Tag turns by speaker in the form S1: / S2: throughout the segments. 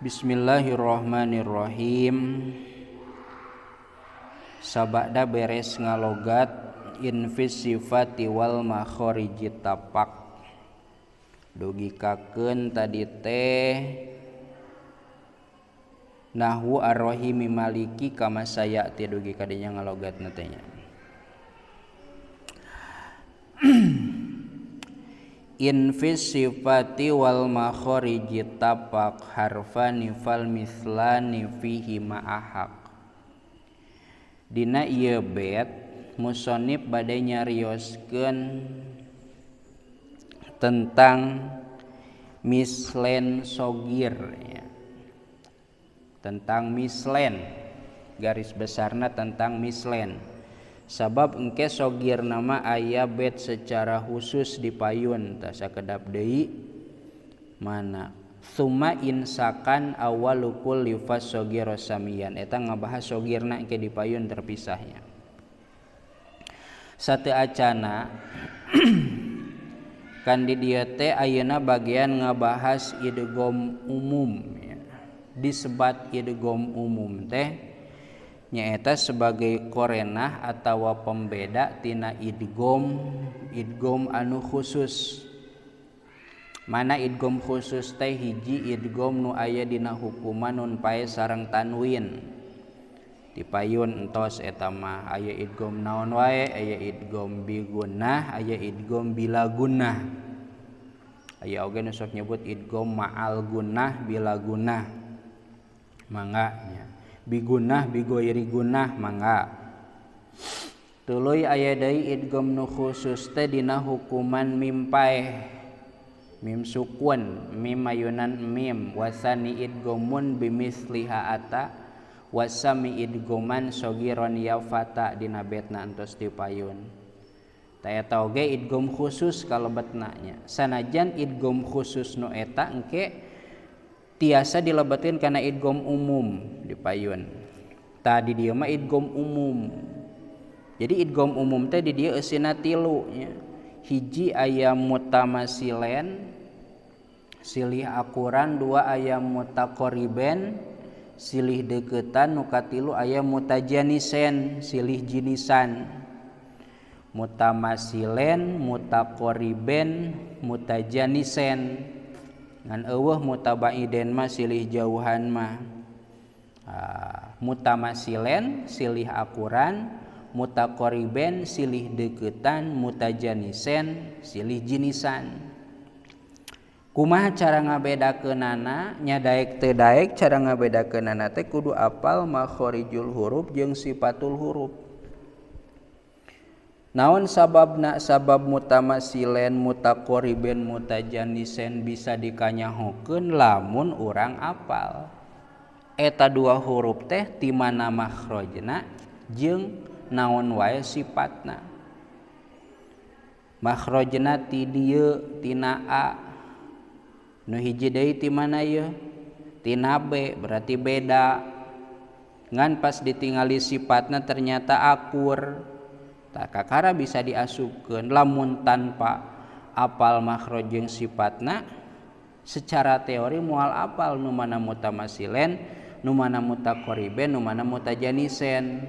S1: Bismillahirrahmanirrahim. Sabada beres ngalogat infis sifati wal makhariji tapak. Dugikakeun tadi teh nahwu arrahimi maliki kama sayati dugi kadinya ngalogatna teh nya. Infis sifati wal makhariji tapak harfani fal mislani fihi ma'ahaq. Dina ieu bet musonib bade nyarioskeun tentang mislen sogir ya. Tentang mislen, garis besarna tentang mislen. Sabab engke sogir nama aya bet secara khusus di payun tah sakedap deui mana summa insakan awalu kulli fasogiro samian eta ngabahas sogirna engke di payun terpisahnya. Sate acana kan di dieu teh ayeuna bagian ngabahas idgham umum ya. Disebat idgham umum teh nyaeta sebagai korenah atawa pembeda tina idgham anu khusus. Mana idgham khusus teh hiji idgham nu aya dina hukuman nun pae sareng tanwin. Dipayun entos eta mah aya idgham naon wae, aya idgham bi gunnah, aya idgham bila gunnah. Aya oge nu sok nyebut idgham ma'al gunnah bila gunnah. Mangga nya. Bigunah bigoiri gunah mangga. Tuluy aya deui idgham nu khusus teh dina hukuman mim paeh. Mim sukun, mim mayunan mim, wasani idghamun bimisliha ata, wasami idghaman sogiron ya fata dina betna entos dipayun. Ta eta oge idgham khusus kalebetna nya. Sanajan idgham khusus nu eta engke tiasa dilebetkeun kana idgham umum di payun. Tadi dieu mah idgham umum. Jadi idgham umum teh di dieu eusina tilu nya. Hiji aya mutamasilen silih akuran, dua aya mutaqoriben silih deukeutan, nu katilu aya mutajanisen silih jinisan. Mutamasilen, mutaqoriben, mutajanisen. Ngan eueuh mutabaiden mah silih jauhan mah. Mutamasilen silih akuran, mutaqoriben silih deukeutan, mutajanisen silih jinisan. Kumaha cara ngabedakeunana? Nya daek teu daek cara ngabedakeunana teh kudu apal makharijul huruf jeung sifatul huruf. Naon sababna? Sabab mutamasilen, mutaqoriben, mutajanisen bisa dikanyahokeun lamun urang apal. Eta dua huruf teh ti mana makhrajna jeung naon wae sifatna. Makhrajna ti dieu tina A. Nu hiji deui ti mana ieu? Tina B, berarti beda. Ngan pas ditingali sifatna ternyata akur. Tak kakara bisa diasupkeun lamun tanpa apal makhraj jeung sifatna secara teori moal apal nu mana mutamasilen, nu mana mutaqoriben, nu mana mutajanisen.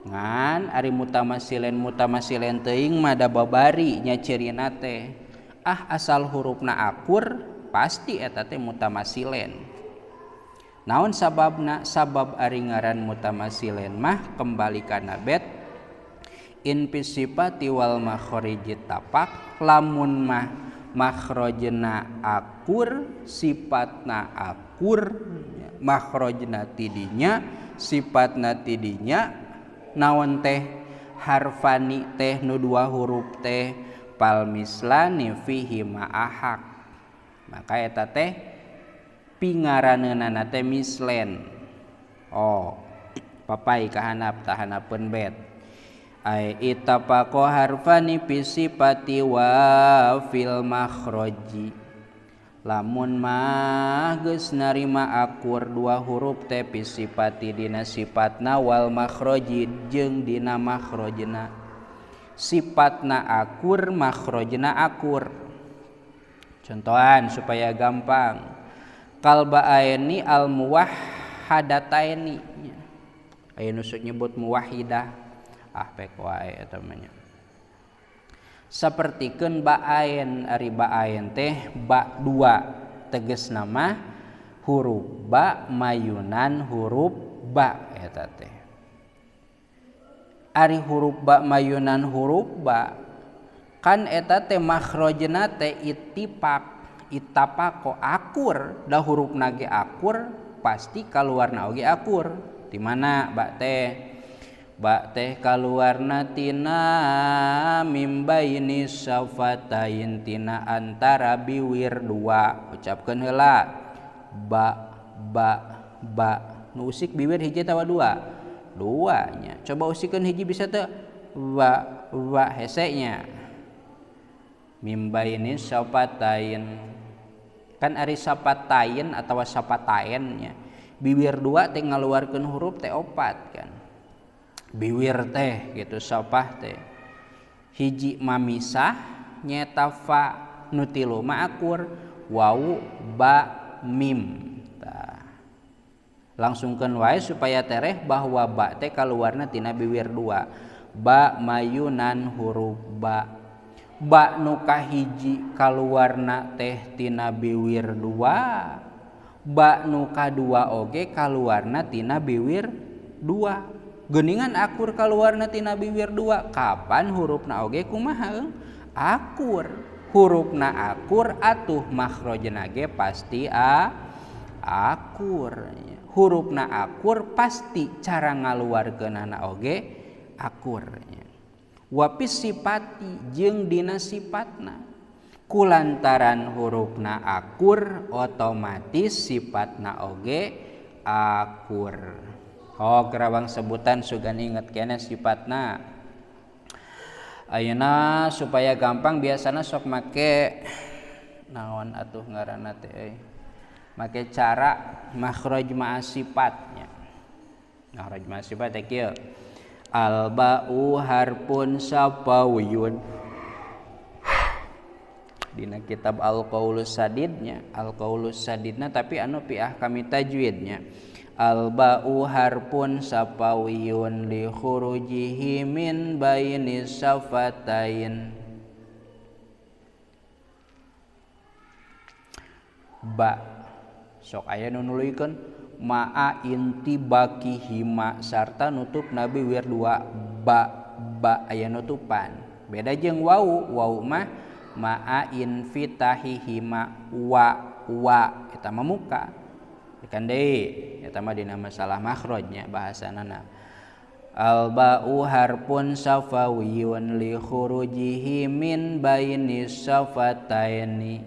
S1: Ngan ari mutamasilen mutamasilen teuing mah da babari nya cirina teh. Ah asal hurufna akur pasti eta teh mutamasilen. Naon sababna? Sabab ari ngaran mutamasilen mah kembali kana bet infis sifati wal makhariji tapak lamun mah makhrajna akur sifatna akur, makhrajna tidinya sifatna tidinya naon teh harfani teh nu dua huruf teh pal mislani fihi ma'ahak. Maka eta teh pingaraneunana teh mislen. Oh papai kahanap tahanapeun bet. Ai ittafaqo harfani fi sifati wa fil makhraji. Lamun mah geus narima akur dua huruf teh fi sifati dina sifatna wal makhraji jeung dina makhrajna. Sifatna akur, makhrajna akur. Contohan supaya gampang. Kalbaaini al muwahhadataini aya nu sok nyebut muwahhidah ah pek wae eta mah nya. Sapertikeun baain ari baain teh ba dua tegasna mah huruf ba mayunan huruf ba eta teh. Ari huruf ba mayunan huruf ba kan eta teh makhrajna teh ittifaq ittafaqo akur da hurufna ge akur pasti kaluarna oge akur. Di mana ba teh? Ba teh kaluarna tina mim baini syafatain tina antara biwir dua. Ucapkeun heula ba ba ba. Nu usik biwir hiji atawa dua? Dua nya. Coba usikeun hiji bisa teu? Wa wa hese nya. Mim baini syafatain. Kan ari syafatain atawa syafatain nya. Biwir dua teh ngaluarkeun huruf teh opat kan. Biwir teh gitu syafah teh. Hiji mamisah nyeta fa nu tilu mah akur wau ba mim. Tah. Langsungkeun wae supaya tereh bahwa ba teh kaluarna tina biwir dua. Ba mayunan huruf ba. Ba nu kahiji kaluarna teh tina biwir dua. Ba nu kadua oge kaluarna tina biwir dua. Geuningan akur kaluarna tina biwir dua. Kapan hurufna oge kumaha? Akur. Hurufna akur atuh makhrajna ge pasti a akur. Hurufna akur pasti cara ngaluarkeunana oge akur. Wapis sipati jeung dina sipatna. Kulantaran hurufna akur otomatis sifatna oge akur. Oh kerawang sebutan sugan inget kene sifatna. Ayeuna supaya gampang biasana sok make naon atuh ngaranna teh euy. Make cara makhraj ma'a sifatnya. Makhraj ma'a sifat teh kieu. Al ba'u harfun safawiyun. Dina kitab Al-Qaulus Sadidnya, Al-Qaulus Sadidna tapi anu pi ahkami tajwidnya. Al ba'u harfun safawiyun li khurujihi min baini safatain. Ba sok aya nu nuluykeun ma'a intibakihima sarta nutup nabi wir dua ba ba aya nutupan. Beda jeung wau, wau mah ma'a infitahihima wa wa eta mah muka. Kan deui eta mah dina masalah makhrajnya bahasanana. Al ba'u harfun safawiyun li khurujihi min baini safataini.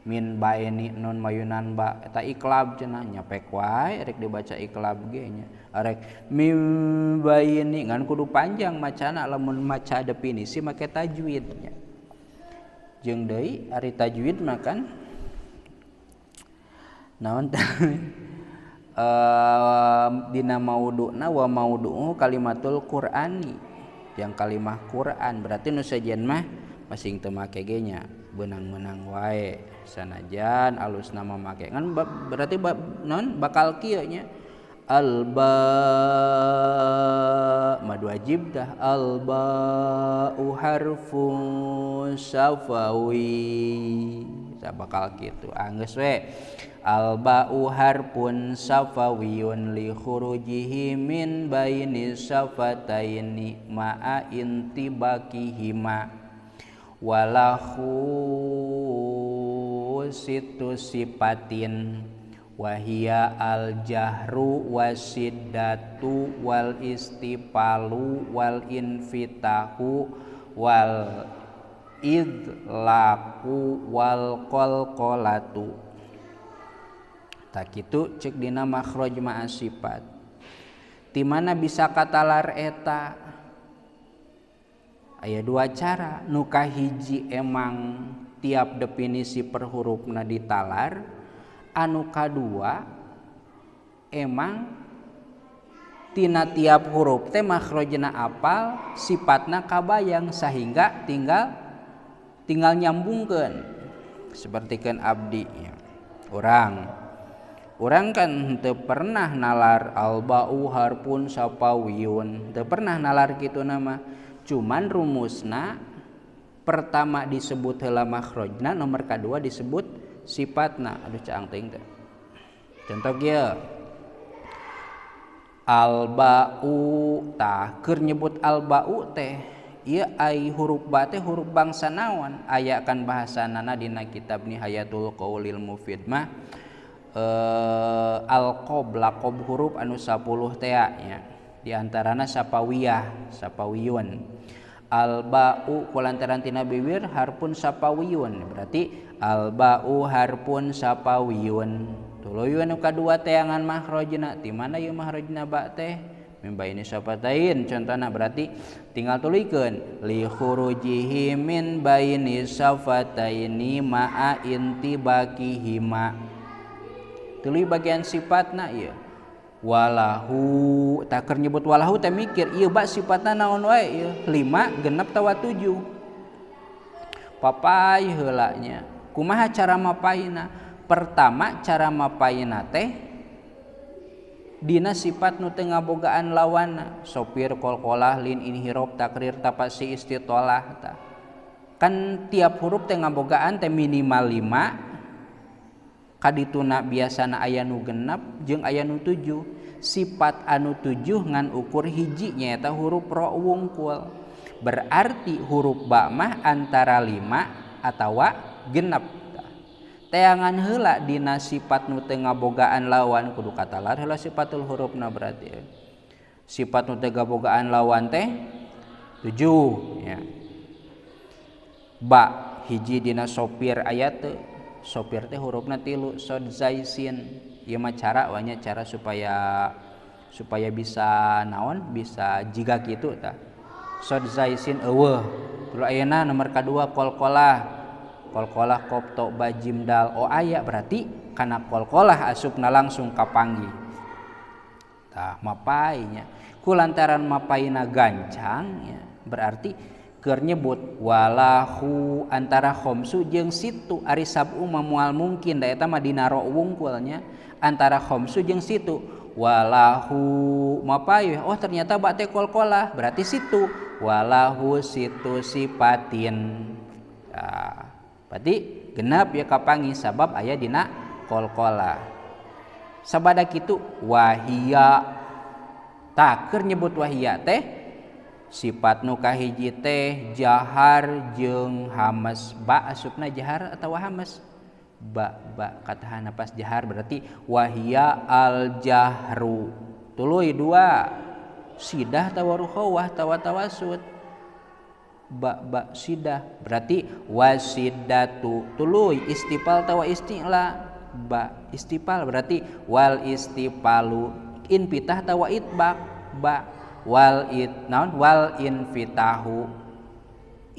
S1: Min baini nun mayunan ba eta iklab cenah nya pek wae rek dibaca iklab ge nya. Arek mim baini ngan kudu panjang macana lamun maca definisi make tajwid nya. Jeung deui ari tajwid mah kan naon dina maudhu'na wa maudhu'u kalimatul Qur'ani yang kalimah Qur'an berarti nu sejen mah masing teu make ge nya beunang-meunang wae sanajan alusna mah make ngan berarti non bakal kieu nya al ba mad wajib dah al ba'u harfun safawi bakal kitu anggeus we al ba'u harfun safawiyun li khurujihi min baini safataini ma'a intibakihima walahu situ sipatin wahia al jahru wasiddatu wal istifalu wal infitahu wal idlaku wal qalqalatu. Tak kitu cek dina makhraj ma'a sifat. Ti mana bisa katalar eta? Aya dua cara. Nu kahiji emang tiap definisi per hurufna ditalar, anu kadua emang tina tiap huruf teh makhrajna apal, sifatna kabayang sehingga tinggal nyambungkeun. Sapertikeun abdi ya. Urang urang kan teu pernah nalar alba'u harpun sapawiyun, teu pernah nalar kitu nama. Cuman rumusna pertama disebut heula makhrajna, nomor kadua disebut sifatna. Aduh caang teuing teh. Contoh kieu alba'u, tah keur nyebut alba'u teh ieu ai huruf ba teh huruf bangsa naon? Aya kan bahasanana dina kitab Nihayatul Qaulil Mufid mah alqob laqob huruf anu 10 teh nya, di antarana sapawiyah, sapawiyun. Alba'u kulantaran tina bibir harpun sapawiyun, berarti alba'u harpun sapawiyun. Tuluy nu kadua teangan makhrajna, ti mana ieu makhrajna ba teh? Mimba ini sapatain contohna, berarti tinggal tuluykeun li khurujihi min baini safataini ma'a intibakihima. Tuluy bagian sifatna ieu walahu, tak keur nyebut walahu teh mikir ieu ba sifatna naon wae ieu 5 genep tawa 7. Papai heula nya. Kumaha cara mapaina? Pertama cara mapaina teh dina sifat nu teu ngabogaan lawanna, sopir qalqalah lin inhirof takrir tapasi istitolah tah. Kan tiap huruf teh ngabogaan teh minimal 5, kadituna biasana aya nu genep jeung aya nu 7. Sifat anu 7 ngan ukur hiji nyaeta huruf ro wungkul. Berarti huruf ba mah antara 5 atawa genep. Teangan heula dina sifat nu teu ngabogaan lawan, kudu katalar heula sifatul hurufna berarti. Sifat nu teu ngabogaan lawan teh 7 ya. Ba hiji dina sopir aya teu, sopir teh hurufna 3 sod zai sin. Ieu mah cara wanya cara supaya bisa naon, bisa jiga kitu tah. Sod zai sin eueuh. Tuluy ayeuna nomor kadua qalqalah. Qalqalah qaf ta ba jim dal o aya, berarti kana qalqalah asupna langsung kapanggih. Tah mapai nya. Kulantaran mapaina gancang nya, berarti keur nyebut walahu antara khomsu jeung situ, ari sab'u mah moal mungkin da eta mah dina ro wungkulnya, antara khomsu jeung situ walahu mapai, oh ternyata ba teh qalqalah berarti situ walahu situ sipatin. Tah berarti genap ya kapangi sabab aya dina qalqalah. Sabada kitu wahia, tah keur nyebut wahia teh sifat nu kahiji teh jahar jeung hamas. Ba asupna jahar atawa hamas? Ba ba katahana pas jahar berarti wahia al jahru. Tuluy dua sidah tawa rukhawah tawa tawasud. Ba ba sidah berarti wasidatu. Tuluy istifal tawa isti'la. Ba istifal berarti wal istifalu. Infitah tawa itbaq. Ba wal it naon wal infitahu.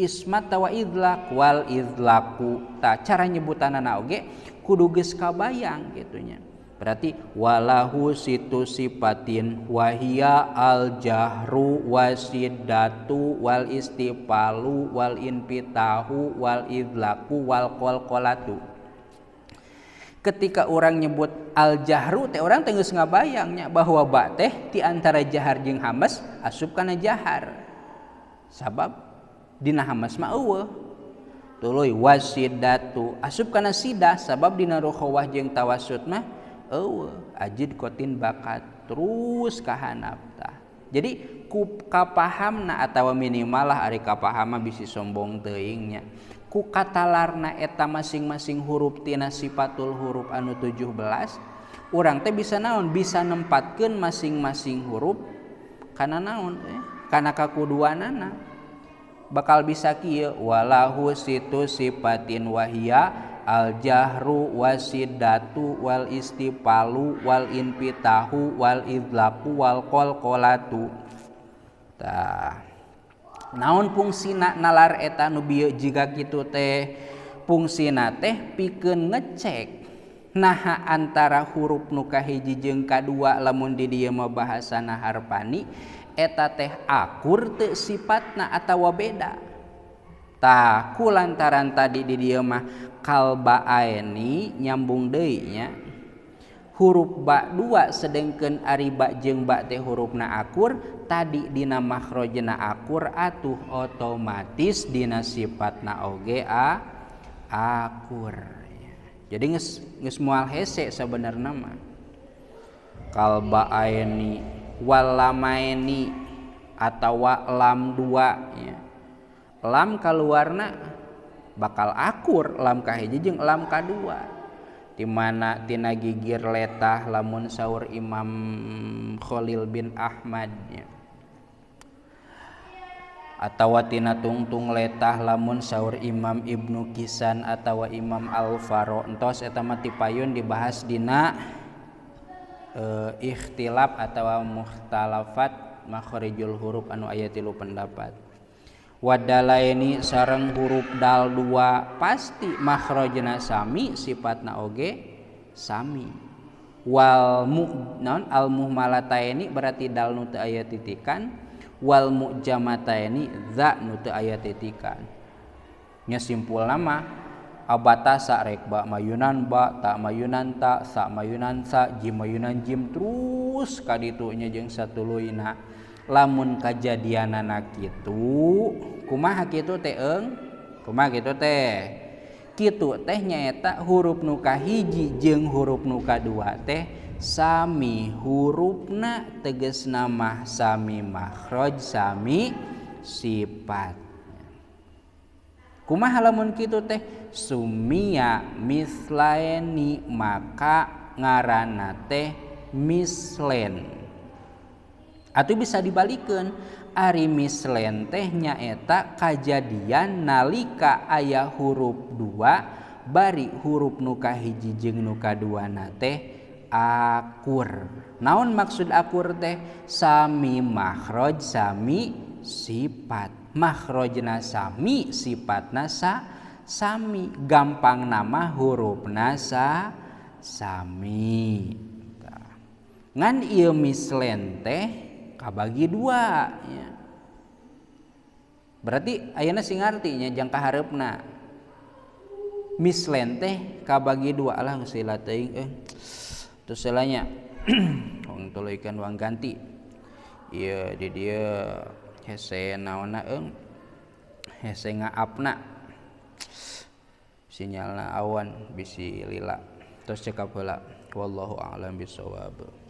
S1: Ismat tawa idlaq wal idlaqu. Tah cara nyebutanana oge kudu geus kabayang kitunya. Berarti walahu situ sipatin wahia al jahru wasidatu wal istifalu wal infitahu wal idlaqu wal qalqalatu. Ketika orang nyebut al jahru teh orang teh geus ngabayangnya bahwa ba teh ti antara jahar jeung hamas asup kana jahar. Sabab dina hamas mah eueuh. Tuluy wasidatu asup kana sidah sabab dina rukhawah jeung tawassut mah eueuh, ajid kotin bakat terus kahanap tah. Jadi ku kapahamna atawa minimal lah ari kapahama bisi sombong teuing nya. Ku katalarna eta masing-masing huruf tina sifatul huruf anu 17, urang teh bisa naon? Bisa nempatkeun masing-masing huruf kana naon teh? Kana kakuduanana. Bakal bisa kieu walahu situ sipatin wahia al jahru wasidatu wal istifalu wal infitahu wal idlaqu wal qalqalatu. Tah naon fungsina nalar eta nu bieu jiga kitu teh? Fungsina teh pikeun ngecek naha antara huruf nu kahiji jeung kadua lamun di dieu mah bahasana harpani eta teh akur teu sifatna atawa beda. Tah ku lantaran tadi di dieu mah kalbaaini nyambung deui nya. Huruf ba dua sedengkeun ari ba jeung ba teh hurufna akur, tadi dina makhrajna akur atuh otomatis dina sifatna oge akur. Jadi geus moal hese sabenerna mah. Kalbaaini walamaini atawa lam dua ya. Lam kaluarna bakal akur lam kahiji jeung lam kadua. Di mana tina gigir letah lamun saur Imam Khalil bin Ahmad ya. Atawa tina tungtung letah lamun saur Imam Ibnu Kisan atawa Imam Al-Faro. Entos eta mah tipayun dibahas dina ikhtilaf atawa mukhtalafat makharijul huruf anu aya 3 pendapat. Wadalaini sareng huruf dal dua pasti makhrajna sami sifatna oge sami. Wal mu naon al muhmalataini berarti dal nu teu aya titikan, wal mujamataini za nu teu aya titikan. Nya simpulna mah abatasa rek ba mayunan ba ta mayunan ta sa mayunan sa jim mayunan jim terus ka ditu nya jeung satuluyna. Lamun kajadianana kitu kumaha kitu teh eung kumaha kitu teh kitu teh nyaeta huruf nu kahiji jeung huruf nu kadua teh sami hurufna tegasna mah sami makhraj sami sifat. Kumaha lamun kitu teh sumia mislaini maka ngaranna teh mislen. Atau bisa dibalikeun ari mislen teh nyaeta kajadian nalika aya huruf dua bari huruf nu kahiji jeung nu kaduana teh akur. Naon maksud akur teh? Sami makhraj sami sifat. Makhrajna sami sifatna sami. Gampang nama hurufna sami. Ngan ieu mislen teh kabagi dua ya. Berarti ayeuna sing ngarti nya jangka hareupna. Mislen teh kabagi dua lah geus heula teuing terus heula nya wong tuluikeun wang ganti. Ieu di dieu hese naonna eung hese ngaapna sinyalna awan bisi lila. Terus cekap heula wallahu a'lam bisawab.